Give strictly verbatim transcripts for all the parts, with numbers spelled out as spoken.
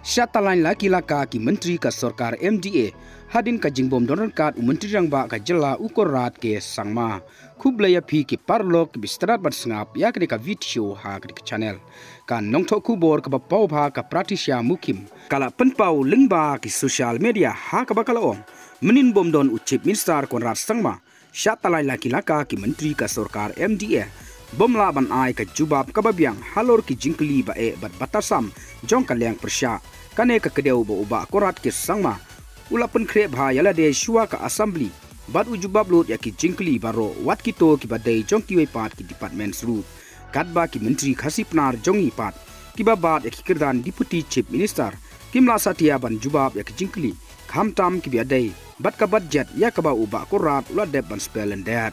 Sha talain la ki laka ki myntri ka sorkar M D A, hadien ka jingbym don ryngkat u Myntri Rangbah ka jylla u Conrad K Sangma. Khublei ïa phi ki paralok kiba sdang ban sngap ïa kane ka video ha kane ka channel. Ka nongthoh khubor kaba paw bha ka Pratisha Mukhim ka la pynpaw lyngba ki social media ha kaba ka la ong, mynnin bym don u Chief Minister Conrad Sangma, sha talain la ki laka ki myntri ka sorkar M D A bym lah ban ai ka jubab kaba biang halor ki jingkylli ba eh bad ba tasam jong ka liang pyrshah. Kane ka kdew ba u Bah Conrad K Sangma u la pynkhreh bha ïa lade shuwa ka Assembly bad u jubab lut ïa ki jingkylli baroh, wat kito kiba dei jong kiwei pat ki departments ruh. Katba ki myntri Khasi Pnar jong ngi pat kiba bat ïa ki kyrdan Deputy Chief Minister kim lah satia ban jubab ïa ki jingkylli, khamtam kiba dei bad ka budget ïa kaba u Bah Conrad u la dep ban spell lyndet.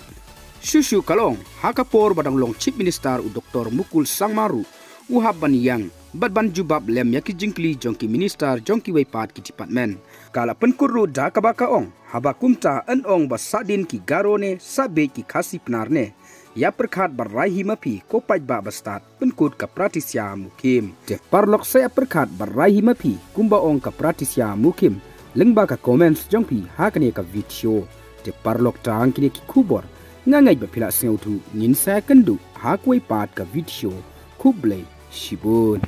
Shuh shuh ka la ong, ha ka por ba dang long Chief Minister u Doctor Mukul Sangma ruh u hap ban ïeng bad ban jubab lem ïa ki jingkylli jong ki minister jong kiwei pat ki department. Ka la pynkut ruh da kaba ka ong, haba kumta yn ong ba sahdien ki Garo ne, sabiej ki Khasi Pnar ne. Ïa pyrkhat bad rai hi ma phi, ko paidbah ba stad, pynkut ka Pratisha Mukhim. Te paralok, sa ïa pyrkhat bad rai hi ma phi kumba ong ka Pratisha Mukhim lyngba ka comments jong phi ha kane ka video. Te paralok, tang kine ki khubor, nga ngeit ba phi la sngewthuh. Ngin sa ïakynduh ha kawei pat ka video. Khublei shibun.